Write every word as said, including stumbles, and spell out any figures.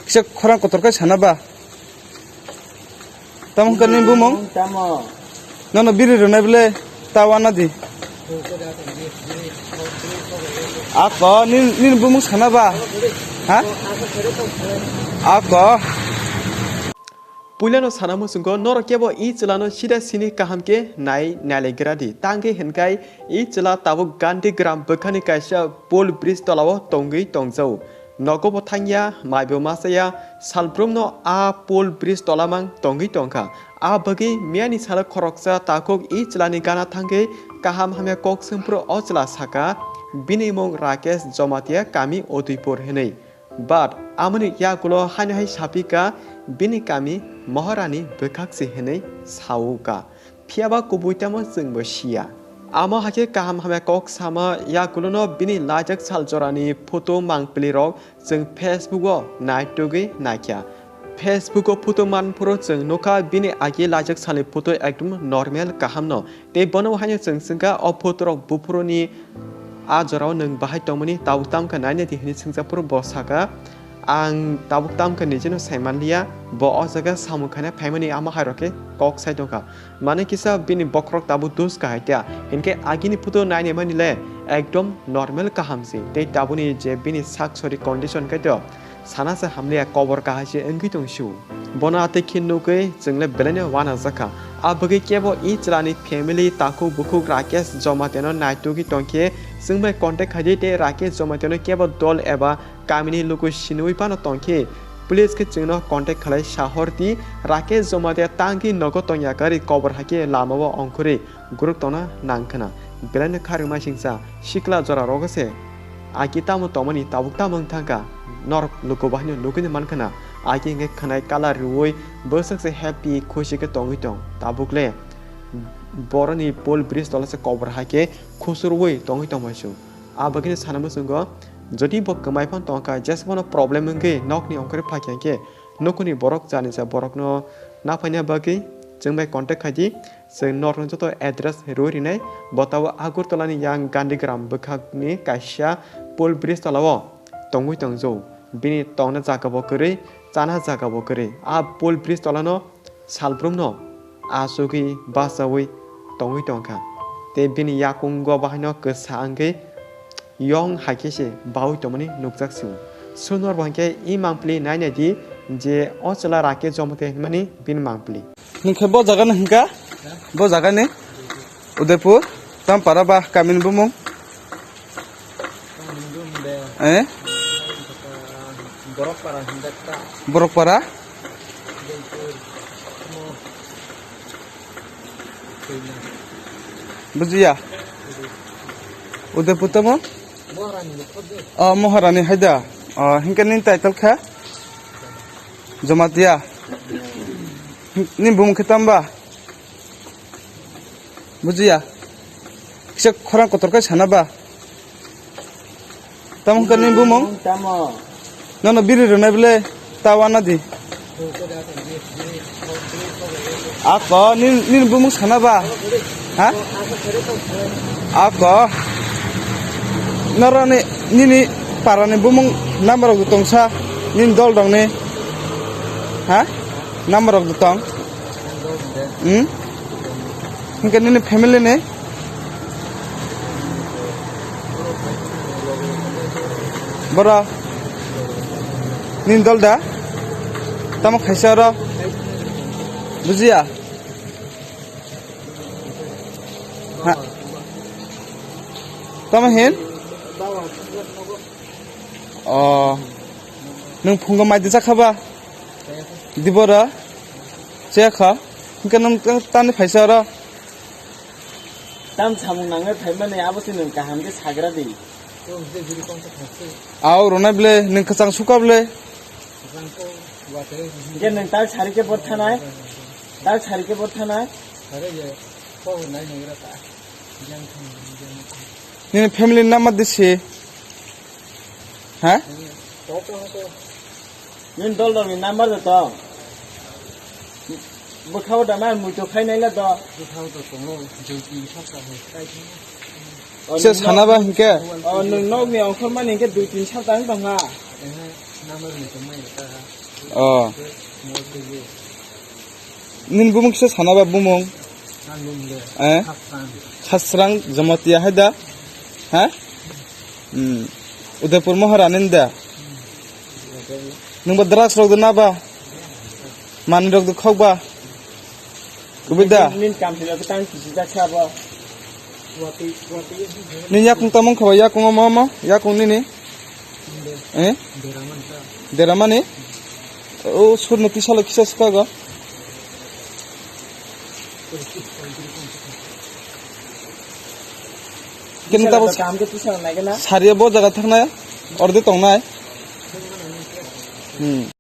Kisa khorang kotor kai sana ba. Tamo hwnkha nini bumung? Tamo. Nono biri rwnai bwle ta wana di. Ako, nini, nini bumung sana ba? Ha? Ako. Puilano sana muchungo norok kebo i chwlano sida sini kaham khe nai nailaigra di. Tangwi hwnkhai i chwla tabuk Gandhi Gram bwkhani kaisa pole bridge tolao tongwi tongjao. Nogo bo thangya, mai bo ma chaya, salbrumno a pole bridge tolamang tongwi tongkha. A bagwi miyani salo khoroksa takhuk i chwlani gana thangwi kaham hamya kok swngphuru o chwla saka, bini mung Rakesh Jomatia, kami Udaipur hinwi. But amoni yagulo haino hai sapika bini kami Moharani bwkhak se hinwi saoka. Phiya ba kubui tamo chwng bo siya. Amo hakhe kaham hamya kok sama yagulono bini laijak sal jorani photo mangpili rok chwng Facebook o naitugwi naikha. Facebook o photo manphuru chwng nukha bini agi laijak salni photo ekdom normal kahamno. Tei bono haino chwng swngkha o photo rok buphuruni a jorao nwng bahai tongmani tabuk tamkha nainai di hinwi swngjakphuru bo sakha. Ang tabuk tamkha nijeno saimanliya, bo o jaga samung khaina phaimani amo hairok khe kok sai tongkha. Mane kisa bini bokhorok tabuk dus kahai tia, hinkhe agini photo nainai mani le ekdom normal kaham se. Tei tabukni je bini sak sori condition khe to sana se hamliya, kobor kahai se wngwi tong sio. Bono atwi khe nugwi chwng le belai no uanajakha. A bagwi kebo i chwlani family takhuk bukhuk Rakesh Jomatia no naitugwi tongkhe chwng bai contact khaidi tei Rakesh Jomatia no kebo dol eba kamini luku sinui phano tongkhe, please khe chwngno contact khlai sahor di, Rakesh Jomatia tangwi nogo tongya gari kobor hai khe lamao ongkhorwi guruk tongna nang khna. Belai no kharwi maisingsa sikla jora rogo se aki tamo tongmani tabuk tamo wng thangkha, norok luku bahai no nugwi no man khna, aki hwnkhe khwnai kala riui bwswk se happy khushi khe tongwi tong tabuk le boroni pole bridge tola se kobor hai khe khusurwi tongwi tong bai su. A bagwino sana muchungo, jodi bo kwmai phano tongkha, jeswkano problem wngwi nokni ongkhorwi phakya khe, nokni borok jani ja borokno naphaina bagwi chwng bai contact khaidi, chwng norokno joto address rwi rinai. Bo tabuk Agartala ni yang Gandhigram bwkhakni kaisa pole bridge tolao tongwi tongjago. Bini tongna jaga bo kwrwi, chana jaga bo kwrwi. A pole bridge tolano salbrumno achugwi bachaui tongwi tongkha. Tei bini yakungo bahaino kwsa wngwi yong hai khe se baui tongmani nukjak sio. Sunor bo hinkhe i mangpili nainai di je o chwla Rakesh Jomatia hinmani bini mangpili. Hinkhe bo jaga no hinkha? Bo jaga ni? Udaipur? Tam para ba kamini bumung? Eh? Borok para hinjak ta. Borok para? Udaipur. Bujiya? Udaipur tamo? Moharani ni khobde. Oh, Moharani haida. Oh, hinkhe nini title kha? Jomatia. Nini bumung khe tamba? Bujiya? Kisa khorang kotor kai sana ba? Tamo hwnkha nini bumung? Tamo. Nono biri rwnai bwle ta wana di. Ako, nini, nini bumung sana ba? Ha? Ako. Noroni, nini parani bumung number rok tongsa, nini dol rokni. Ha? Number rok tong? Hmm? Hingke nini family ni? Boro? Nini dol da? Tamo khaisa oro? Bujiya? Ha? Tamo hin? Oh. Nwng phungo mai di chakha ba? Dibora? Chaya kha? Hingke nwng tani phaisa oro? Tam samung nangnai phaimani abo se nwng kaham khe sagra di. Au rwnai ble, nwng kwchang suka ble? Hingke nwng tal sari khe bor thanai? Tal sari khe bor thanai? Nini family ni nama disi? Ha? Nini dol dol ni number da tong. Bwkhao da ma muitu khai nai la do. Bwkhao da tongo, joi tin sab ta hai kai thang. O, se nwng sana ba nok, hingke? O, nwng nok ni ongkhor mani hingke dui tin sab ta wng tong ha. Ehe, number muitu mai ta. Oh. Nini bumung kisa sana ba bumung? Ang bumung de. Eh? Khasrang. Khasrang Jamatia hai da? Ha? Hmm. Udaipur Maharani da? Nungba drugs rok do na ba? Mani rok do khok ba? Kubui da? Nin kam sila ke tang kisi da kha ba. Nin yakung tamung khaba yakung ma ma yakung nini? Eh? Deramani? O surno tisalo kisa suka ga? Kini tabo kam ke tisalo nai gana? Sariya bo jaga thang nai? Orde tong nai? Hmm.